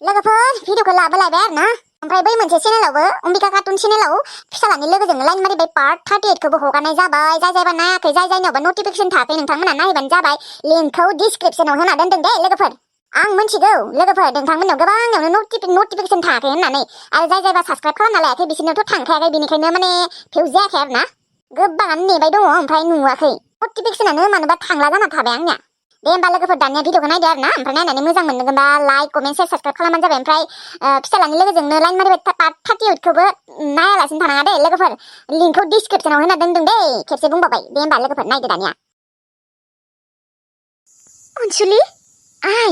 लोगोफोर भिडिअखौ लाबोलायबाय आरो ना ओमफ्राय बै मोनसे चेनेलावबो अम्बिका कार्टुन चेनेलाव फिसालानि लोगोजोंनो लाइन मारिबाय पार्ट 38खौबो हगारनाय जाबाय जाय जायबा नायाखै जाय जायनावबा नटिफिकेसन थायाखै नोंथांमोना नायबानो जाबाय लिंकखौ डिसक्रिपसनाव होना दोनदों दे लोगोफोर आं मिथिगौ लोगोफोर नोंथांमोननाव गोबांयावनो नटिफिकेसन थायाखै होननानै आरो जाय जायबा साबस्क्राइब खालामना लायाखै बिसोरनावथ' थांखायाखै बेनिखायनो माने भिउ जायाखै आरो ना गोबाङानो नेबाय दङ ओमफ्राय नुवाखै नटिफिकेसनानो मानोबा थांला जाना थाबाय आंनिया दे होमबा लोगोफोर दानिया भिडिअखौ नायदो आरो ना ओमफ्राय नायनानै मोजां मोनगोनबा लाइक कमेन्ट शेयार साबस्क्राइब खालामबानो जाबाय ओमफ्राय फिसालानि लोगोजोंनो लाइन मारिबाय पार्ट 38खौबो नायालासिनो थानाङा दे लोगोफोर लिंकखौ डिसक्रिपसनाव होना दोनदों दे खेबसे बुंबावबाय दे होमबा लोगोफोर नायदो दानिया अनसुलि आइ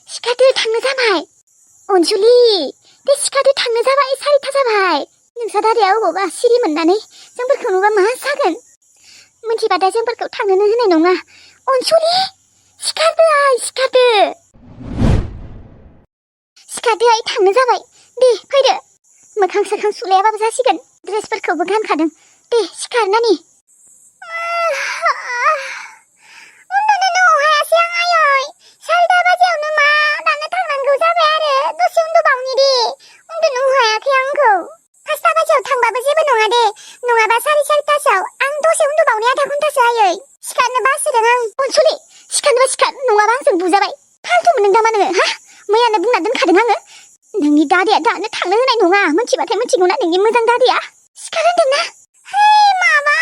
सिखारदो थांनो जाबाय अनसुलि बे सिखारदो थांनो जाबाय 4टा जाबाय नोंसा दादाया अबावबा सिरि मोननानै जोंफोरखौ नुबा मा जागोन मोनथिबा दा जोंफोरखौ थांनोनो होनाय नङा अनसुलि सिखारदो आइ सिखारदो आइ थांनो जाबाय दे फैदो मोखां सोखां सुलायाबाबो जासिगोन ड्रेसफोरखौबो गानखादों दे सिखार नानि उन्दुनोनो हायासै आं आयै 4टा बाजियावनो मा दानो थांनांगौ जाबाय आरो दसे उन्दुबावनि दे उन्दुनो हायाखै आंखौ 5टा बाजियाव थांबाबो जेबो नङा दे नङाबा 4:30टासोआव आं दसे उन्दुबावनि आधा घन्टासो आयै सिखारनो बासोदों आं अनसुलि सिखारनोबा सिखार नङाबा आंजों बुजाबाय फालतु मोनदों दा मा नोङो हा मैयानो बुंना दोनखादों आङो नोंनि दादाया दानो थांनो होनाय नङा मोनथिबाथाय मोनथिगौना नोंनि मोजां दादाया सिखार होनदोंना है माबा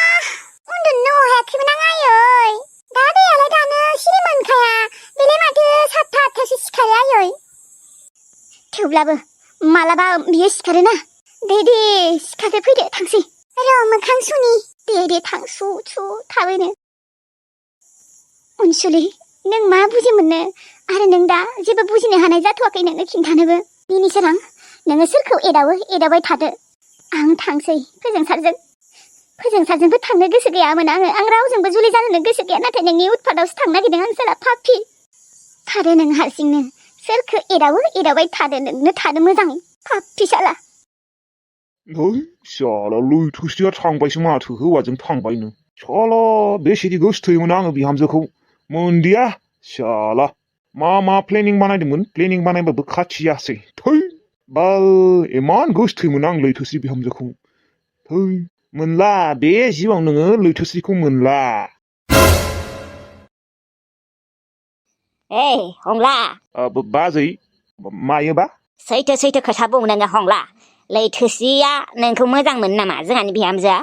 उन्दुनो हायाखैमोन आं आयै दादायालाय दानो सिरि मोनखाया बेलाय माथो 7टा 8टासो सिखारो आयै थेवब्लाबो मालाबा बियो सिखारोना दे सिखारदो फैदो थांसै र' मोखां सुनि दे थां सु थाबैनो अनसुलि नों मा बुजि मोननो आरो नों दा जेबो बुजिनो हानाय जाथ'वाखै नोंनो खिन्थानोबो बिनि सोरां नोङो सोरखौ एदावबाय थादो आं थांसै फोजोंसारजोंबो थांनो गोसो गैयामोन आं रावजोंबो जुलि जानोनो गोसो गैया नाथाय नोंनि उतपातावसो थांनो नागिरदों आं साला पापि थादो नों हारसिंनो सोरखौ एदावबाय थादो नोंनो थादो मोजाङै पापि साला ओइ साला लैथोसेया थांबायसो माथो हौवाजों थांबायनो साला बेसेदि गोसोथोयोमोन आङो बिहामजोखौ मोनदिया साला मा प्लेनिं बानायदोंमोन प्लेनिं बानायबाबो खाथियासै थै बाल इमान गोसोथोयोमोन आं लैथोसे बिहामजोखौ थै मोनला बे जिउआव नोङो लैथोसेखौ मोनला ए हंला बाजै मायोबा सैथो खोथा बुं नोङो हंला लैथोसेया नोंखौ मोजां मोनो नामा जोंहानि बिहामजोआ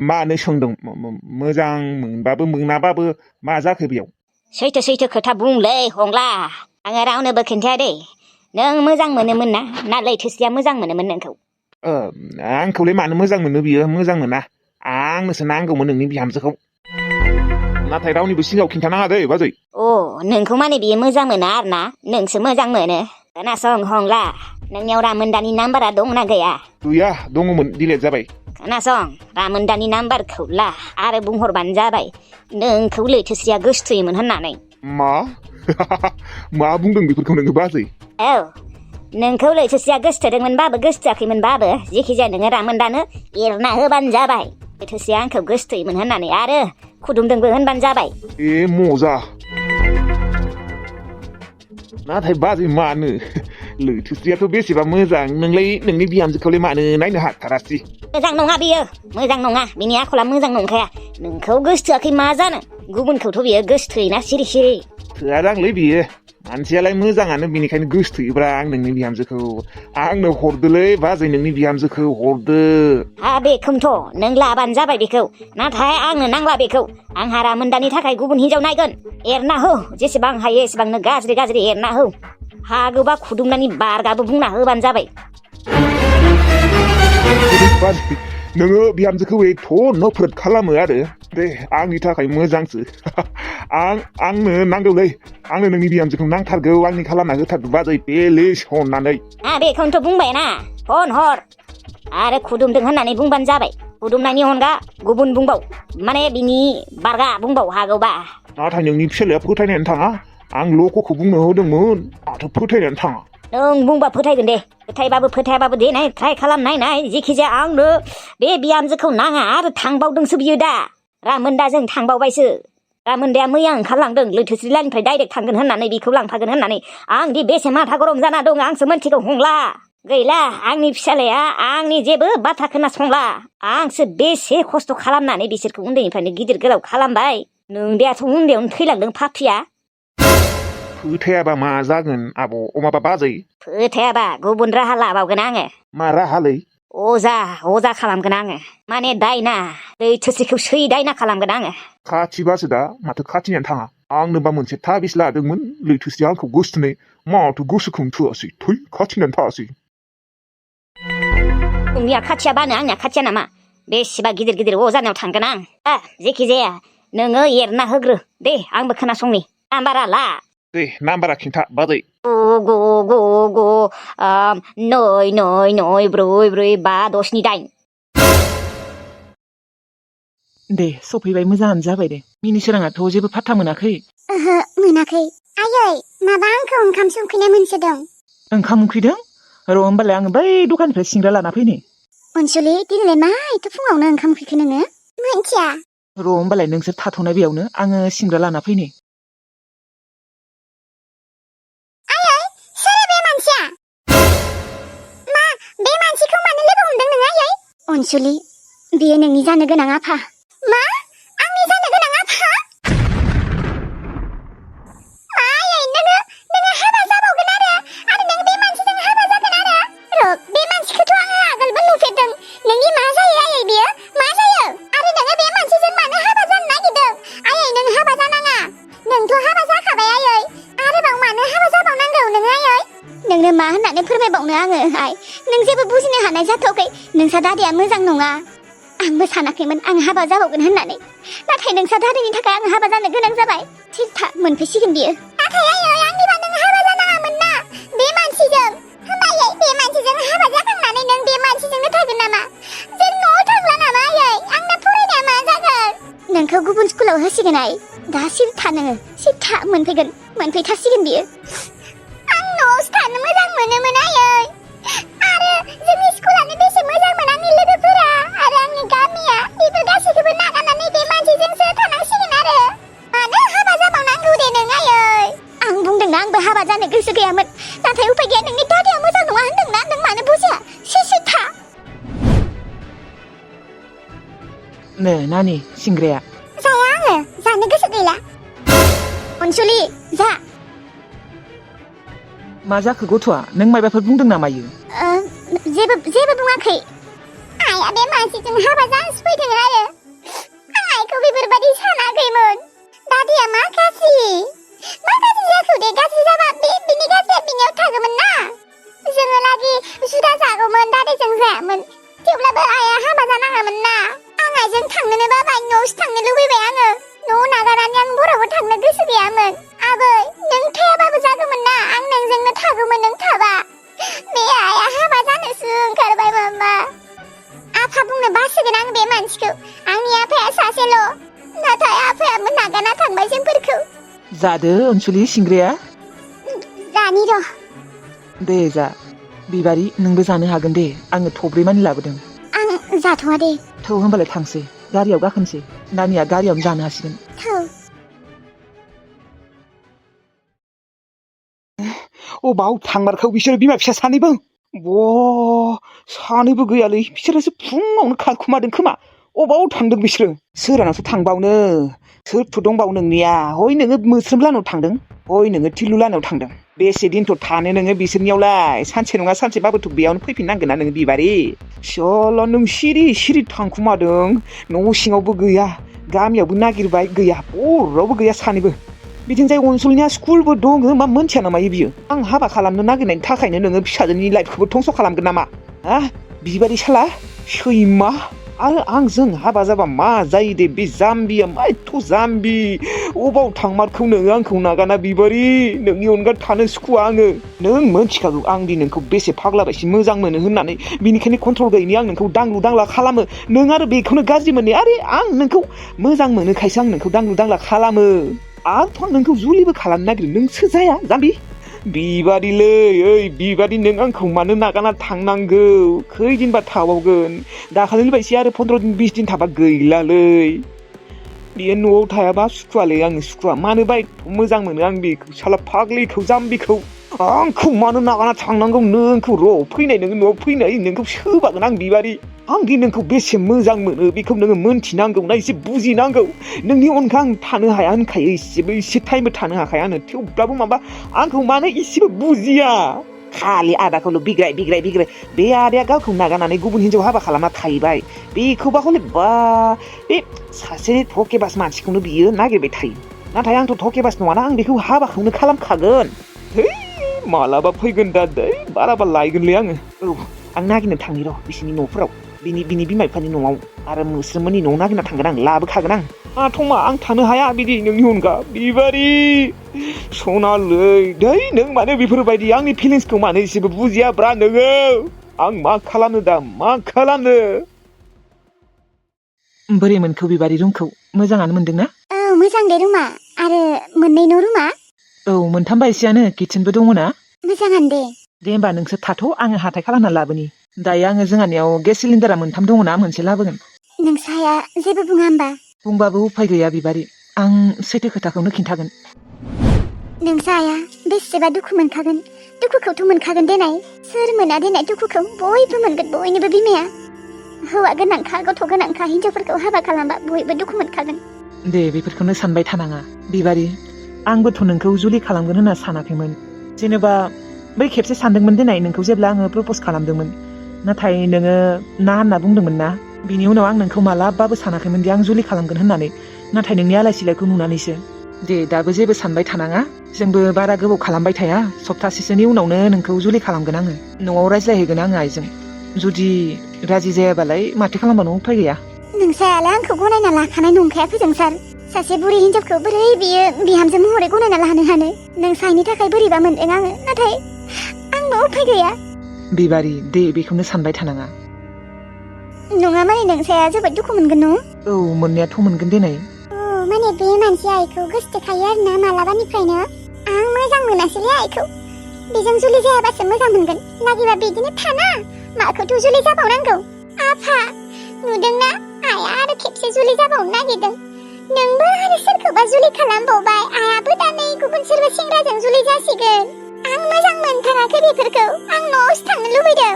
मानो सोंदों मोजां मोनबाबो मोनाबाबो मा जाखो बेयाव सैथो खोथा बुंलै हंला आङो रावनोबो खिन्थाया दे नों मोजां मोनोमोन ना लैथोसेया मोजां मोनोमोन नोंखौ आंखौलाय मानो मोजां मोनो बियो मोजां मोना आंनोसो नांगौमोन नोंनि बिहामजोखौ नाथाय रावनिबो सिगाङाव खिन्थानाङा दै बाजै नोंखौ माने बियो मोजां मोना आरो ना नोंसो मोजां मोनो खोनासं हंला नोंनियाव रामोन्दानि नाम्बारा दंना गैया गैया दङमोन डिलेट जाबाय खोनासं रामोन्दानि नाम्बारखौ ला आरो बुंहरबानो जाबाय नोंखौ लैथोसेया गोसोथोयोमोन होननानै मा बुंदों बेफोरखौ नोङो बाजै नोंखौ लैथोसेया गोसोथोदोंमोनबाबो गोसोथोआखैमोनबाबो जेखिजाया नोङो रामोन्दानो एरना होबानो जाबाय लैथोसेया आंखौ गोसोथोयोमोन होननानै आरो खुदुमदोंबो होनबानो जाबाय मजा नाथाय बाजै मानो लैथोसेयाथ' बेसेबा मोजां नोंलाय नोंनि बिहामजोखौलाय मानो नायनो हाथारासै मोजां नङा बियो मोजां नङा बिनि आखला मोजां नंखाया नोंखौ गोसोथोआखै मा जानो गुबुनखौथ' बियो गोसोथोयोना सिरि थोआदांलै बियो मानसियालाय मोजाङानो बिनिखायनो गोसोथोयोब्रा आं नोंनि बिहामजोखौ आंनो हरदोलै बाजै नोंनि बिहामजोखौ हरदो बेखौनोथ' नों लाबानो जाबाय बेखौ नाथाय आंनो नांला बेखौ आंहा रामोन्दानि थाखाय गुबुन हिनजाव नायगोन एरना हो जेसेबां हायो एसेबांनो गाज्रि एरना हो हागौबा खुदुमनानै बारगाबो बुंना होबानो जाबाय नोङो बिहामजोखौ एथ' नफरत खालामो आरो दे आंनि थाखाय मोजांसो आंनो नांगौलै आंनो नोंनि बिहामजोखौ नांथारगौ आंनि खालामना होथारगौ बाजै पेलिस हरनानै बेखौनोथ' बुंबायना फन हर आरो खुदुमदों होननानै बुंबानो जाबाय खुदुमनायनि अनगा गुबुन बुंबाव माने बिनि बारगा बुंबाव हागौबा नाथाय नोंनि फिसालाया फोथायनायानो थाङा आं लक'खौ बुंनो होदोंमोन माथो फोथायनायानो थाङा नों बुंबा फोथायगोन दे फोथायबाबो फोथायाबाबो दे नाय ट्राइ खालाम नाय जेखिजाया आंनो बे बिहामजोखौ नाङा आरो थांबावदोंसो बियो दा रामोन्दाजों थांबावबायसो गामोनदाया मैया ओंखारलांदों लैथोस्रिलानिफ्राय डाइरेक्ट थांगोन होननानै बिखौ लांफागोन होननानै आंदि बेसे माथा गरम जाना दं आंसो मोनथिगौ हंला गैला आंनि फिसालाया आंनि जेबो बाथ्रा खोनासंला आंसो बेसे खस्थ' खालामनानै बिसोरखौ उन्दैनिफ्रायनो गिदिर गोलाव खालामबाय नोंदायाथ' उन्दैयावनो थैलांदों फाफिया फोथायाबा मा जागोन आब' अमाबा बाजै फोथायाबा गुबुन राहा लाबावगोन आङो मा राहालै अजा खालामगोन आङो माने दायना लैथोस्रिखौ सै दायना खालामगोन आङो खाथिबासो दा माथो खाथिनियानो थाङा आंनोबा मोनसे थाबिस लादोंमोन लैथोस्रिया आंखौ गोसोथोनाय माथो गोसोखौनो थोआसै थै खाथिनानो थासै नोंनिया खाथिया बानो आंनिया खाथिया नामा बेसेबा गिदिर गिदिर अजानाव थांगोन आं जेखि जाया नोङो एरना होग्रो दे आंबो खोनासंनि नाम्बारा ला दे नाम्बारा खिन्था बाजै गु नै ब्रै 5 6 नि 8 दे सफैबाय मोजाङानो जाबाय दे मिनिसोराङाथ' जेबो फात्ता मोनाखै ओहो मोनाखै आयै माबा आंखौ ओंखाम संखैना मोनसोदों ओंखाम उखैदों र' होमबालाय आङो बै दखाननिफ्राय सिंग्रा लाना फैनि अनसुलि दिनैलाय मा एथ' फुङावनो ओंखाम उखैखो नोङो मोनथिया र' होमबालाय नोंसोर थाथ'नाय बेयावनो आङो सिंग्रा लाना फैनि आयै सोर बे मानसिया मा बे मानसिखौ मानो लोगो हमदों नों आयै अनसुलि बियो नोंनि जानो गोनां आफा मा आंनि जानो गोनां आफा आयै नोङो हाबा जाबावगोन आरो नों बे मानसिजों हाबा जागोन आरो र' बे मानसिखौथ' आङो आगोलबो नुफेरदों नोंनि मा जायो आयै बियो मा जायो आरो नोङो बे मानसिजों मानो हाबा जानो नागिरदों आयै नों हाबा जानाङा नोंथ' हाबा जाखाबाय आयै आरोबाव मानो हाबा जाबावनांगौ नोङो आयै नोंनो मा होननानै फोरमायबावनो आङो आइ नों जेबो बुजिनो हानाय जाथ'वाखै नोंसा दादिया मोजां नङा आंबो सानाखैमोन आं हाबा जाबावगोन होननानै नाथाय नोंसा दादिनि थाखाय आं हाबा जानो गोनां जाबाय थिरथा मोनफैसिगोन बियो नाथाय आयै आंनिबा नों हाबा जानाङामोन ना बे मानसिजों होमबायै बे मानसिजों हाबा जाखांनानै नों बे मानसिजोंनो थागोन नामा जों न'आव थांला नामा आयै आंना फरायनाया मा जागोन नोंखौ गुबुन स्कुलाव होसिगोन आइ दा सिरथा नोङो सिरथा मोनफैथारसिगोन बियो आं न'आवसो थानो मोजां मोनोमोन आयै आरो जोंनि स्कुलानो बेसे मोजांमोन आंनि लोगोफोरा आरो आंनि गामिया बेफोर गासैखौबो नागारनानै बे मानसिजोंसो थानांसिगोन आरो मानो हाबा जाबावनांगौ दे नों आयै आं बुंदोंना आंबो हाबा जानो गोसो गैयामोन नाथाय उपाय गैया नोंनि दादिया मोजां नङा होनदोंना नों मानो बुजिया सिथा नो नानि सिंग्राया जाया आङो जानो गोसो गैला अनसुलि जा मा जाखो गथ'आ नों मायबाफोर बुंदों नामायो जेबो बुङाखै आइया बे मानसिजों हाबा जानोसो फैदों आरो आं आइखौ बेफोरबायदि सानाखैमोन दादिया मा गाज्रि जाखो दे गाज्रि जाबा बिनि गाज्रिया बिनियाव थागौमोन ना जोङो लागि जुदा जागौमोन दादिजों जायामोन थेवब्लाबो आइया हाबा जानाङामोन ना आं आइजों थांनोनो बाबाय न'आवसो थांनो लुबैबाय आङो न'आव नागारनानै आं बरावबो थांनो गोसो गैयामोन आबै नों थायाबाबो जागौमोन ना आं नोंजोंनो थागौमोन नों थाबा बे आइया हाबा जानोसो ओंखारबाय मामा आफा बुंनो बासिगोन आं बे मानसिखौ आंनि आफाया सासेल' नाथाय आफायाबो नागारना थांबाय जोंफोरखौ जादो अनसुलि सिंग्राया जानि र' दे जा बिबारि नोंबो जानो हागोन दे आङो थब्रै मानि लाबोदों आं जाथ'वा दे थौ होमबालाय थांसै गारियाव गाखोनोसै नानिया गारियावनो जानो हासिगोन थौ अबाव थांमारखौ बिसोर बिमा फिसा सानैबो सानैबो गैयालै बिसोरसो फुङावनो खारखुमादों खोमा अबाव थांदों बिसोरो सोरानावसो थांबावनो सोरथ' दंबावो नोंनिया हय नोङो मोस्रोम लानाव थांदों हय नोङो थिलु लानाव थांदों बेसे दिनथ' थानो नोङो बिसोरनियावलाय सानसे नङा सानसेबाबोथ' बेयावनो फैफिननांगोन ना नोङो बिबारि सल' नों सिरि थांखुमादों न' सिङावबो गैया गामियावबो नागिरबाय गैया बरावबो गैया सानैबो बिदिनो जाय अनसुलिनिया स्कुलबो दङ मा मोनथिया नामा बियो आं हाबा खालामनो नागिरनायनि थाखायनो नोङो फिसाजोनि लाइफखौबो धंस' खालामगोन नामा बिबारि साला सैमा आरो आंजों हाबा जाबा मा जायो दे बे जाम्बिया मा एथ' जाम्बि अबाव थांमारखौ नोङो आंखौ नागारना बिबारि नोंनि अनगा थानो सुखुवा आङो नों मोनथिखागौ आं दि नोंखौ बेसे फाग्ला बायदि मोजां मोनो होननानै बिनिखायनो कन्ट्रल गैयैनि आं नोंखौ दांलु दांला खालामो नों आरो बेखौनो गाज्रि मोनो आरे आं नोंखौ मोजां मोनोखायसो आं नोंखौ दांलु दांला खालामो आरोथ' आं नोंखौ जुलिबो खालामनो नागिरो नोंसो जाया जाम्बि बिबादिलै ओइ बिबादि नों आंखौ मानो नागारना थांनांगौ खैदिनबा थाबावगोन दाखालिनि बायदि आरो 15 दिन 20 दिन थाबा गैलालै बियो न'आव थायाबा सुखुवालै आङो सुखुवा मानो बाय मोजां मोनो आं बेखौ साला फाग्लिखौ जाम्बिखौ आंखौ मानो नागारना थांनांगौ नोंखौ र' फैनाय नोङो न'आव फैनाय नोंखौ सोबागोन आं बिबारि आंदि नोंखौ बेसे मोजां मोनो बेखौ नोङो मोनथिनांगौ ना एसे बुजिनांगौ नोंनि अनगा आं थानो हाया होनखायो एसे टाइमबो थानो हाखाया आङो थेवब्लाबो माबा आंखौ मानो एसेबो बुजिया खालि आदाखौल' बिग्राय बे आदाया गावखौ नागारनानै गुबुन हिन्जाव हाबा खालामना थाहैबाय बेखौबा हले बा बे सासे थकेबास मानसिखौनो बियो नागिरबाय थायो नाथाय आंथ' थकेबास नङाना आं बेखौ हाबाखौनो खालामखागोन है मालाबा फैगोन दा दै बाराबा लायगोनलै आङो औ आं नागिरनो थांनि र' बिसिनि न'फोराव बिनि बिमा बिफानि न'आव आरो मोस्रोममोननि न'आव नागिरना थांगोन आं लाबोखागोन आं थमा आं थानो हाया बिदि नोंनि अनगा बिबारि सनालै दै नों मानो बेफोरबायदि आंनि फिलिंसखौ मानो एसेबो बुजियाब्रा नोङो आं मा खालामनो दा मा खालामनो बोरै मोनखौ बिबारि रुमखौ मोजाङानो मोनदोंना औ मोजां दे रुमा आरो मोननै न' रुमा औ मोनथाम बायसेयानो किटसेनबो दङ ना मोजाङानो दे होमबा नोंसोर थाथ' आङो हाथाय खालामना लाबोनि दायो आङो जोंहानियाव गेस सिलिन्डारा मोनथाम दङना मोनसे लाबोगोन नोंसाया जेबो बुङा होमबा बुंबाबो उफाय गैया बिबारि आं सैथो खोथाखौनो खिन्थागोन नोंसाया बेसेबा दुखु मोनखागोन दुखुखौथ' मोनखागोन देनाय सोर मोना देनाय दुखुखौ बयबो मोनगोन बयनिबो बिमाया हौवा गोनांखा गथ' गोनांखा हिन्जावफोरखौ हाबा खालामबा बयबो दुखु मोनखागोन दे बेफोरखौनो सानबाय थानाङा बिबारि आंबोथ' नोंखौ जुलि खालामगोन होनना सानाखैमोन जेनेबा बै खेबसे सानदोंमोन देनाय नोंखौ जेब्ला आङो प्रप'ज खालामदोंमोन नाथाय नोङो ना होनना बुंदोंमोन ना बिनि उनाव आं नोंखौ मालाबाबो सानाखैमोन दि आं जुलि खालामगोन होननानै नाथाय नोंनि आलाय सिलायखौ नुनानैसो दे दाबो जेबो सानबाय थानाङा जोंबो बारा गोबाव खालामबाय थाया सप्तासेसोनि उनावनो नोंखौ जुलि खालामगोन आङो न'आव रायज्लायहैगोन आङो आइजों जुदि राजि जायाबालाय माथो खालामबानो उफाय गैया नोंसायालाय आंखौ गनायना लाखानाय नंखाया फोजोंसार सासे बुरि हिन्जावखौ बोरै बियो बिहामजो महरै गनायना लानो हानो नोंसानि थाखाय बोरैबा मोनदों आङो नाथाय आंबो उफाय गैया बिबारि दे बेखौनो सानबाय थानाङा नङा माने नोंसाया जोबोद दुखु मोनगोन न' औ मोननायाथ' मोनगोन देनाय माने बे मानसिया आइखौ गोसोखायो आरोना मालाबानिफ्रायनो आं मोजां मोनासैलै आइखौ बेजों जुलि जायाबासो मोजां मोनगोन नागिरबा बिदिनो थाना माखौथ' जुलि जाबावनांगौ आफा नुदोंना आइया आरो खेबसे जुलि जाबावनो नागिरदों नोंबो आरो सोरखौबा जुलि खालामबावबाय आइयाबो दा नै गुबुन सोरबा सेंग्राजों जुलि जासिगोन आं मोजां मोनथाराखै बेफोरखौ आं न'आवसो थांनो लुबैदों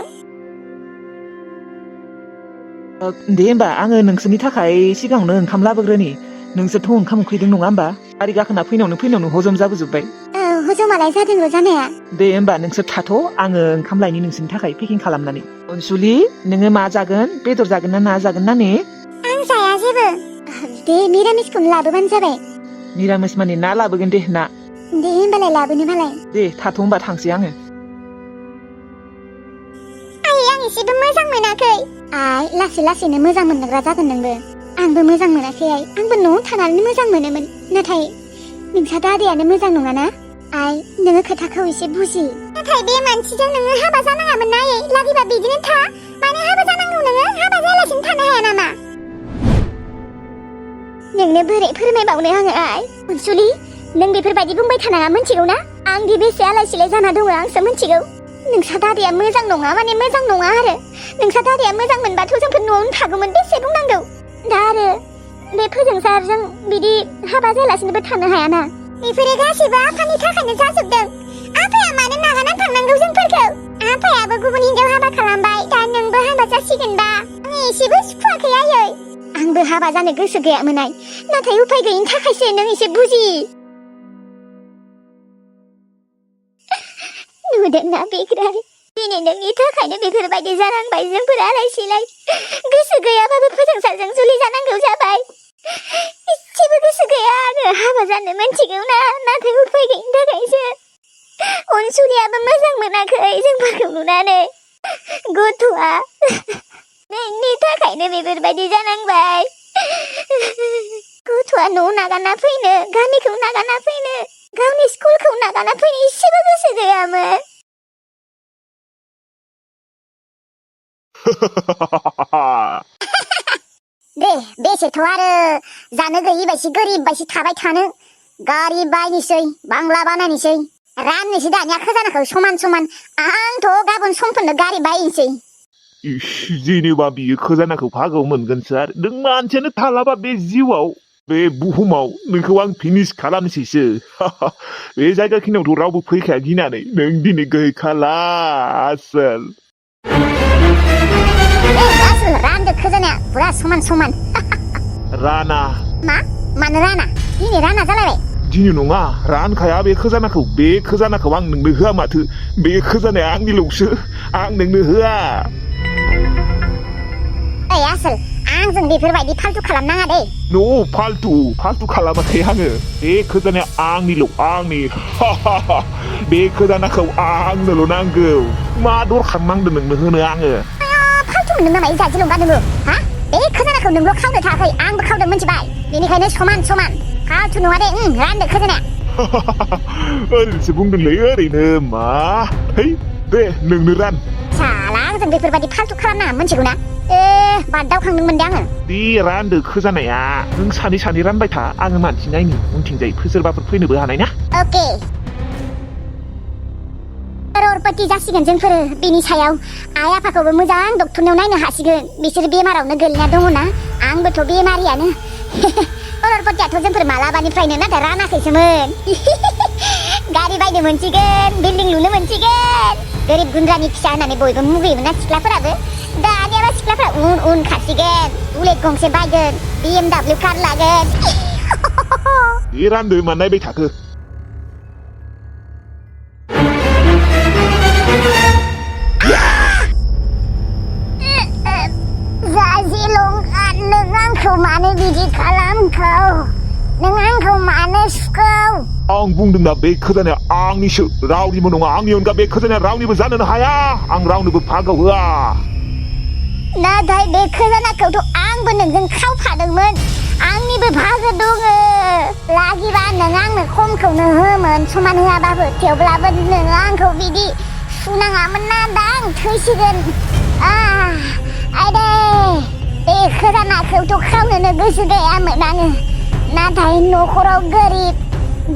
दे होमबा आङो नोंसोरनि थाखाय सिगाङावनो ओंखाम लाबोग्रोनि नोंसोरथ' ओंखाम उखैदों नङा होमबा गारि गाखोना फैनायावनो हजम जाबोजोब्बाय औ हजमालाय जादोंल' जानाया दे होमबा नोंसोर थाथ' आङो ओंखाम लायनि नोंसोरनि थाखाय पेकिं खालामनानै अनसुलि नोङो मा जागोन बेदर जागोन ना जागोन ना ने आं जाया जेबो दे मिरामिसखौनो लाबोबानो जाबाय निरामिस माने ना लाबोगोन दे ना दे होमबालाय लाबोनो मालाय दे थाथ' होमबा थांसै आङो आं एसेबो मोजां मोनाखै आइ लासै लासैनो मोजां मोनग्रा जागोन नोंबो आंबो मोजां मोनाखै आइ आंबो न'आव थानानै मोजां मोनोमोन नाथाय नोंसा दादायानो मोजां नङाना आइ नोङो खोथाखौ एसे बुजि नाथाय बे मानसिजों नोङो हाबा जानाङामोन ना आइ लागिबा बिदिनो था मानो हाबा जानांगौ नोङो हाबा जायालासिनो थानो हाया नामा नोंनो बोरै फोरमायबावनो आङो आइ अनसुलि नों बेफोरबायदि बुंबाय थानाङा मिथिगौ ना आं दि बेसे आलाय सिलाय जाना दङ आंसो मिथिगौ नोंसा दादाया मोजां नङा माने मोजां नङा आरो नोंसा दादाया मोजां मोनबाथ' जोंफोर न'आवनो थागौमोन बेसे बुंनांगौ दा आरो बे फोजोंसारजों बिदि हाबा जायालासिनोबो थानो हायाना बेफोरो गासैबो आफानि थाखायनो जाजोबदों आफाया मानो नागारना थांनांगौ जोंफोरखौ आफायाबो गुबुन हिन्जाव हाबा खालामबाय दा नोंबो हाबा जासिगोनबा आं एसेबो सुखुवाखै आयै आंबो हाबा जानो गोसो गैयामोन आइ नाथाय उफाय गैयिनि थाखायसो नों एसे बुजि नुदोंना बिग्राय दिनै नोंनि थाखायनो बेफोरबायदि जानांबाय जोंफोर आलाय सिलाय गोसो गैयाबाबो फोजोंसारजों जुलि जानांगौ जाबाय एसेबो गोसो गैया आङो हाबा जानो मिथिगौ ना नाथाय उफाय गैयिनि थाखायसो अनसुलियाबो मोजां मोनाखै जोंफोरखौ नुनानै गथ'आ नोंनि थाखायनो बेफोरबायदि जानांबाय गथ'आ न' नागारना फैनो गामिखौ नागारना फैनो गावनि स्कुलखौ नागारना फैनो एसेबो गोसो गैयामोन दे बेसेथ' आरो जानो गैयि बायसि गोरिब बायसि थाबाय थानो गारि बायनोसै बांला बानायनोसै राननोसै दानिया खजानाखौ समान समान आंथ' गाबोन समफोरनो गारि बायनोसै जेनेबा बियो खजानाखौ भागोआव मोनगोनसो आरो नों मानसियानो थालाबा बे जिउआव बे बुहुमाव नोंखौ आं फिनिश खालामसैसो बे जायगाखिनियावथ' रावबो फैखाया गिनानै नों दिनै गैखाला आसोल आसोल रानदो खोजानाया पुरा समान समान राना मानो राना दिनै राना जालायबाय दिनै नङा रानखाया बे खजानाखौ आं नोंनो होआ माथो बे खजानाया आंनिल'सो आं नोंनो होआ ओइ आसोल आंजों बेफोरबायदि फाल्तु खालामनाङा दे नो फाल्तु खालामाखै आङो बे खजानाया आंनि बे खजानाखौ आंनोल' नांगौ मा दरखार नांदों नोंनो होनो आङो फाल्तु मोनदों नामा इ जाजि लंगा नोङो हा बे खजानाखौ नोंल' खावनो थाखाय आंबो खावदों मिथिबाय बेनिखायनो समान फाल्तु नङा दे रानदो खजानाया ओरैनोसो बुंदोंलै ओरैनो मा है दे नोंनो रान साला आंजों बेफोरबायदि फाल्तु खालामनाङा मिथिगौ ना बादावखांदोंमोन दे आङो दे रानदो खजानाया नों सानै रानबाय था आङो मानसि नायनि उनथिंजाय सोरबाफोर फैनोबो हानाय ना अके करोरपति जासिगोन जोंफोरो बेनि सायाव आइ आफाखौबो मोजां डक्टरनाव नायनो हासिगोन बिसोर बेमारावनो गोलैना दङना आंबोथ' बेमारियानो करोरपतियाथ' जोंफोर मालाबानिफ्रायनो नाथाय रानाखैसोमोन गारि बायनो मोनसिगोन बिल्डिं लुनो मोनसिगोन गोरिब गुन्द्रानि फिसा होननानै बयबो मुगैयोमोन ना सिख्लाफोराबो दानियाबा सिख्लाफोरा उन खारसिगोन बुलेट गंसे बायगोन BMW कार लागोन दे रानदो मा नायबाय थाखो जाजि लंगा नों आंखौ मानो बिदि खालामखौ नों आंखौ मानो सुखौ आं बुंदोंना बे खजानाया आंनिसो रावनिबो नङा आंनि अनगा बे खजानाया रावनिबो जानोनो हाया आं रावनोबो भागआव होआ नाथाय बे खजानाखौथ' आंबो नोंजों खावफादोंमोन आंनिबो भागो दङ लागिबा नों आंनो खमखौनो होमोन समान होआबाबो थेवब्लाबो नों आंखौ बिदि सुनाङामोन ना दां थैसिगोन आइदै बे खजानाखौथ' खावनोनो गोसो गैयामोन आङो नाथाय न'खराव गोरिब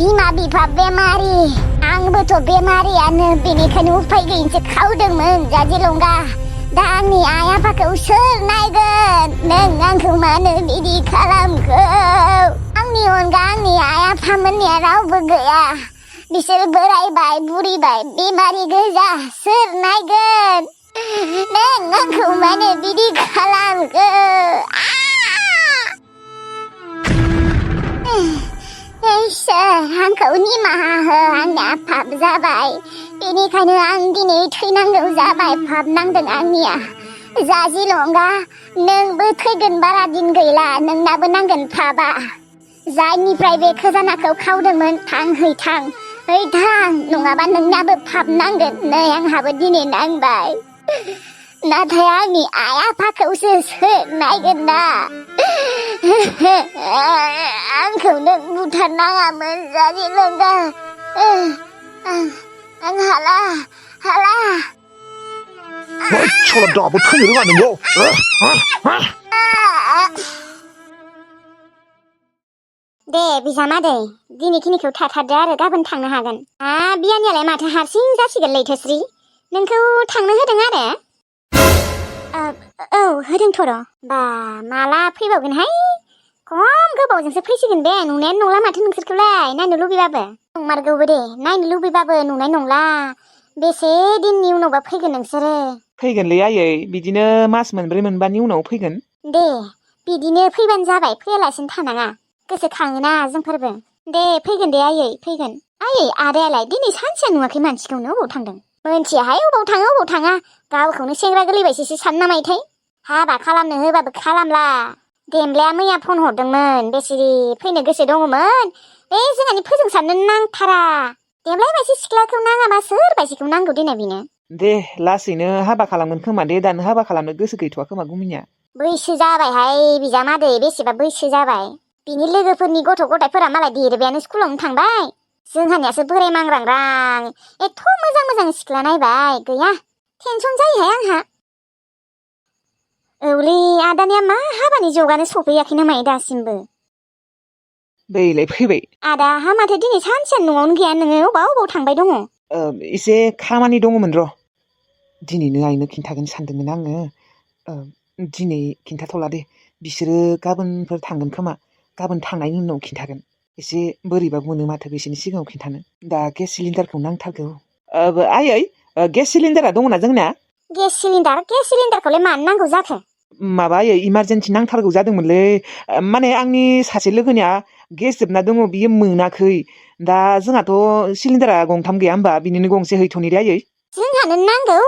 बिमा बिफा बेमारि आंबोथ' बेमारियानो बेनिखायनो उफाय गैयिसो खावदोंमोन जाजि लंगा दा आंनि आइ आफाखौ सोर नायगोन नों आंखौ मानो बिदि खालामखो आंनि अनगा आंनि आइ आफामोननिया रावबो गैया बिसोर बोरायबाय बुरिबाय बेमारि गोजा सोर नायगोन नों आंखौ मानो बिदि खालामखो इसोर आंखौ निमाहा हो आंनिया पाप जाबाय बेनिखायनो आं दिनै थैनांगौ जाबाय पाप नांदों आंनिया जाजि लंगा नोंबो थैगोन बारा दिन गैला नोंनाबो नांगोन पापा जायनिफ्राय बे खजानाखौ खावदोंमोन थां नङाबा नोंनाबो पाप नांगोन नै आंहाबो दिनै नांबाय नाथाय आंनि आइ आफाखौसो सोर नायगोन ना आंखौ नों बुथारनाङामोन जाजि लंगा आं हाला सला दाबो थैनो रोङा नोंगौ दे बिजामादै दिनैखिनिखौ थाथारदो आरो गाबोन थांनो हागोन बियानियालाय माथो हारसिं जासिगोन लैथोस्रि नोंखौ थांनो होदों आरो औ होदोंथ' र' बा माला फैबावगोनहाय खम गोबावजोंसो फैसिगोन बे नुनायानो नंला माथो नोंसोरखौलाय नायनो लुबैबाबो नंमारगौबो दे नायनो लुबैबाबो नुनाय नंला बेसे दिननि उनावबा फैगोन नोंसोरो फैगोनलै आयै बिदिनो मास मोनब्रै मोनबानि उनाव फैगोन दे बिदिनो फैबानो जाबाय फैयालासिनो थानाङा गोसोखाङोना जोंफोरबो दे फैगोन दे आयै फैगोन आयै आदायालाय दिनै सानसेया नुवाखै मानसिखौनो अबाव थांदों मोनथियाहाय अबाव थाङा गावखौनो सेंग्रा गोलैबायसो सान नामायथाय हाबा खालामनो होबाबो खालामला देमब्लाया मैया फन हरदोंमोन बेसिरि फैनो गोसो दङमोन बे जोंहानि फोजोंसारनो नांथारा देमब्लाय बायसि सिख्लाखौ नाङाबा सोर बायसिखौ नांगौ देनाय बेनो दे लासैनो हाबा खालामगोन खोमा दे दानो हाबा खालामनो गोसो गैथ'वा खोमा गुमिनिया बैसो जाबायहाय बिजामादै बेसेबा बैसो जाबाय बिनि लोगोफोरनि गथ' गथायफोरा मालाय देरबायानो स्कुलावनो थांबाय जोंहानियासो बोराय मांग्रांग्रां एथ' मोजां सिख्ला नायबाय गैया टेनसन जायोहाय आंहा औलै आदानिया मा हाबानि जगानो सफैयाखै नामा दासिमबो दैलाय फैबाय आदा हा माथो दिनै सानसेयानो न'आवनो गैया नोङो अबाव थांबाय दङ एसे खामानि दङमोन र' दिनैनो आइनो खिन्थागोन सानदोंमोन आङो दिनै खिन्थाथ'ला दे बिसोरो गाबोनफोर थांगोन खोमा गाबोन थांनायनि उनाव खिन्थागोन एसे बोरैबा मोनो माथो बिसोरनि सिगाङाव खिन्थानो दा गेस सिलिन्डारखौ नांथारगौ आयै गेस सिलिन्डारा दङना जोंना गेस सिलिन्डारखौलाय मानो नांगौ जाखो माबा आयै इमारजेन्सि नांथारगौ जादोंमोनलै माने आंनि सासे लोगोनिया गेस जोबना दङ बियो मोनाखै दा जोंहाथ' सिलिन्डारा गंथाम गैया होमबा बिनिनो गंसे हैथ'नि दे आयै जोंहानो नांगौ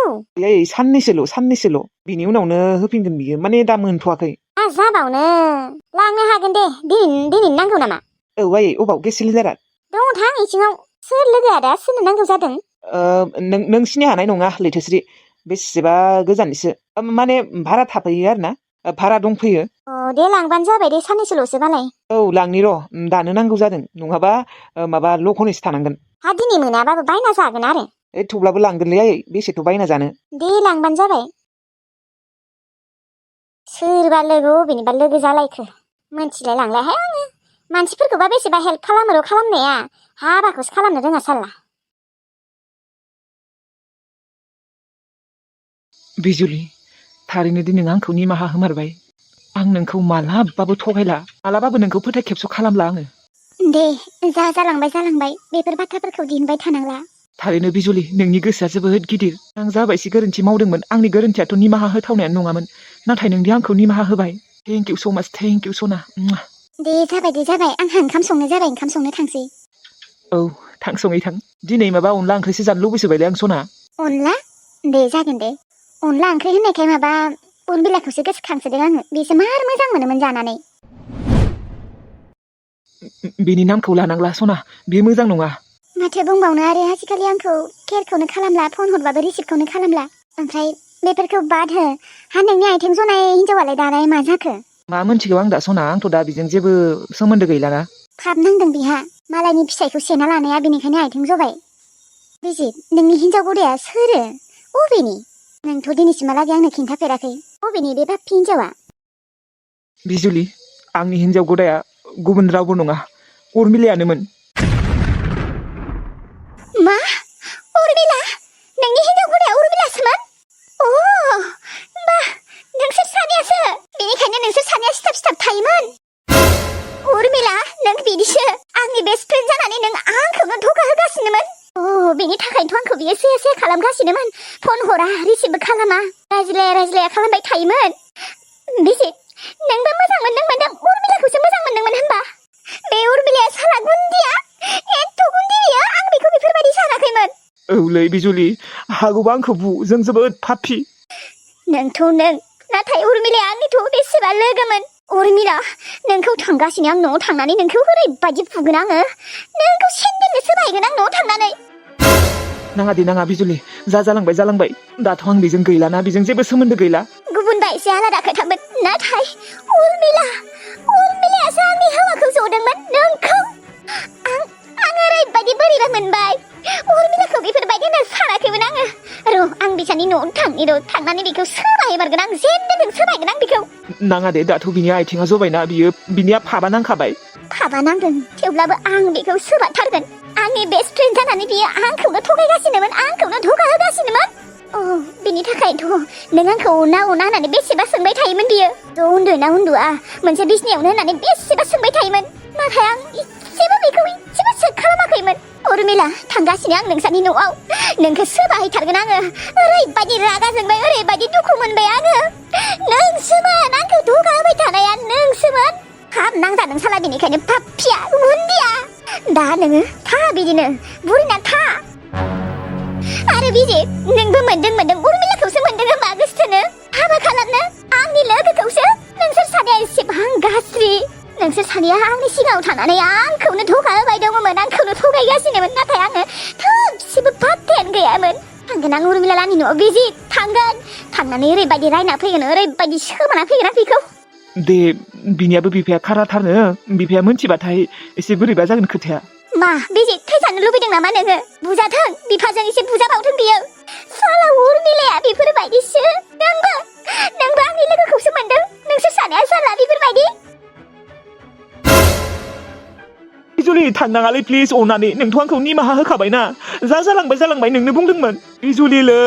आयै साननैसोल' बिनि उनावनो होफिनगोन बियो माने दा मोनथ'वाखै मा जाबावनो लांनो हागोन दे दिनै नांगौ नामा औ आयै अबाव गेस सिलिन्डारा दङ थां इसिङाव सोर लोगोआ दा सोरनो नांगौ जादों नों सिनाय हानाय नङा लैथोस्रि बेसेबा गोजाननिसो माने भारा थाफैयो आरो ना भारा दंफैयो दे लांबानो जाबाय दे साननैसोल'सो बालाय औ लांनि र' दानो नांगौ जादों नङाबा माबा लखनैसो थानांगोन हा दिनै मोनाबाबो बायना जागोन आरो थेवब्लाबो लांगोनलै आयै बेसेथ' बायना जानो दे लांबानो जाबाय सोरबा लोगो अबेनिबा लोगो जालायखो मोनथिलाय लांलायहाय आङो मानसिफोरखौबा बेसेबा हेल्प खालामो र' खालामनाया हाबाखौसो खालामनो रोङा साल्ला बिजुलि थारैनो दिनै आंखौ निमाहा होमारबाय आं नोंखौ मालाबाबो थगायला मालाबाबो नोंखौ फोथाय खेबस' खालामला आङो दे जालांबाय बेफोर बाथ्राफोरखौ दिहुनबाय थानांला थारैनो बिजुलि नोंनि गोसोआ जोबोद गिदिर आं जाबायसि गोरोन्थि मावदोंमोन आंनि गोरोन्थियाथ' निमाहा होथावनायानो नङामोन नाथाय नोंदि आंखौ निमाहा होबाय थेंक इउ स' माच थेंक इउ सना दे जाबाय आंहा ओंखाम संनो जाबाय ओंखाम संनो थांसै औ थां सङै थां दिनै माबा अनला ओंख्रिसो जानो लुबैसोबायलै आं सना अनला दे जागोन दे अनला ओंख्रि होननायखाय माबा अन बिलाइखौसो गोसोखांसोदों आङो बेसो मार मोजां मोनोमोन जानानै बेनि नामखौ लानांला सना बेयो मोजां नङा माथो बुंबावनो आरो आजिखालि आंखौ केयारखौनो खालामला फन हरबाबो रिसिभखौनो खालामला ओमफ्राय बेफोरखौ बाद हो हा नोंनि आइथें जनाय हिनजावालाय दालाय मा जाखो मा मोनथिगौ आं दा सना आंथ' दा बेजों जेबो सोमोन्दो गैलाना फाब नांदों बिहा मालायनि फिसाइखौ सेना लानाया बेनिखायनो आइथें जबाय बिजित नोंनि हिनजाव गदाया सोरो अबेनि नोंथ' दिनैसिमहालागै आंनो खिन्थाफेराखै अबेनि बे बाप्पि हिनजावा बिजुलि आंनि हिनजाव गदाया गुबुन रावबो नङा उर्मिलायानोमोन मा उर्मिला नोंनि हिनजाव गदाया उर्मिलासोमोन बा नोंसोर सानैयासो बेनिखायनो नोंसोर सानैया सिथाब थायोमोन उर्मिला नों बिदिसो आंनि बेस्ट फ्रेन्ड जानानै नों आंखौनो धोखा होगासिनोमोन बेनि थाखायनोथ' आंखौ बियो से खालामगासिनोमोन फन हरा रिसिभबो खालामा रायज्लाया खालामबाय थायोमोन बिजित नोंबो मोजां मोनदों उर्मिलाखौसो मोजां मोनदोंमोन होनबा बे उर्मिलाया साला गुन्दिया एथ' गुन्दि बियो आं बेखौ बेफोरबायदि सानाखैमोन औलै बिजुलि हागौबा आंखौ बु जों जोबोद पापि नोंथ' नों नाथाय उर्मिलाया आंनिथ' बेसेबा लोगोमोन उर्मिला नोंखौ थांगासिनो आं न'आव थांनानै नोंखौ ओरैबायदि बुगोन आङो नोंखौ सेन्देलनो सोबायगोन आं न'आव थांनानै नाङा दे नाङा बिजुलि जालांबाय दाथ' आं बेजों गैलाना बेजों जेबो सोमोन्दो गैला गुबुनबा एसे आलादा खोथामोन नाथाय उर्मिलायासो आंनि हौवाखौ जदोंमोन नोंखौ आं ओरैबायदि बोरैबा मोनबाय उर्मिलाखौ बेफोरबायदि होनना सानाखैमोन आङो आं बिसानि न'आव थांनानै बेखौ सोबायमारगोन आं जेन्देलजों सोबायगोन आं बेखौ नाङा दे दाथ' बिनि आथिङा जबायना बिनिया फाबा नांखाबाय फाबा नांदों थेवब्लाबो आं बेखौ सोबाथारगोन आंनि बेस्ट फ्रेन्ड जानानै बियो आंखौनो थगायगासिनोमोन आंखौनो धोखा होगासिनोमोन बिनि थाखायनोथ' नों आंखौ अना होननानै बेसेबा सोंबाय थायोमोन बियो ज' उन्दुआ मोनसे बिसिनायावनो होननानै बेसेबा सोंबाय थायोमोन नाथाय आं इसेबो चेक खालामाखैमोन उर्मिला थांगासिनो आं नोंसानि न'आव नोंखौ सोबाहैथारगोन आङो ओरैबायदि रागा जोंबाय ओरैबायदि दुखु मोनबाय आङो नोंसोमोन आंखौ धोखा होबाय थानाया नोंसोमोन हाब नांजादों साला बेनिखायनो पाप्पिया गुन्दिया दा नोङो था बिदिनो बुरिना था आरो बिजि नोंबो मोनदों उर्मिलाखौसो मोनदों होनबा गोसथोनो हाबा खालामनो आंनि लोगोखौसो नोंसोर सानैया एसेबां गाज्रि नोंसोर सानैया आंनि सिगाङाव थानानै आंखौनो धोखा होबाय दङमोन आंखौनो थगायगासिनोमोन नाथाय आङो थोबसेबो पात्तायानो गैयामोन थांगोन आं उर्मिलानि न'आव बिजि थांनानै ओरैबायदि रायना फैगोन ओरैबायदि सोमाना फैगोन आं बेखौ दे बिनियाबो बिफाया खाराथारनो बिफाया मोनथिबाथाय एसे बोरैबा जागोन खोथाया मा बिजि थैजानो लुबैदों नामा नोङो बुजाथों बिफाजों एसे बुजाबावथों बियो साला उर्मिलाया बेफोरबायदिसो नोंबो आंनि लोगोखौसो मोनदों नोंसोर सानैया साला बेफोरबायदि बिजुलि थांनाङालै प्लिज अननानै नोंथ' आंखौ निमाहा होखाबायना जालांबाय नोंनो बुंदोंमोन बिजुलिलै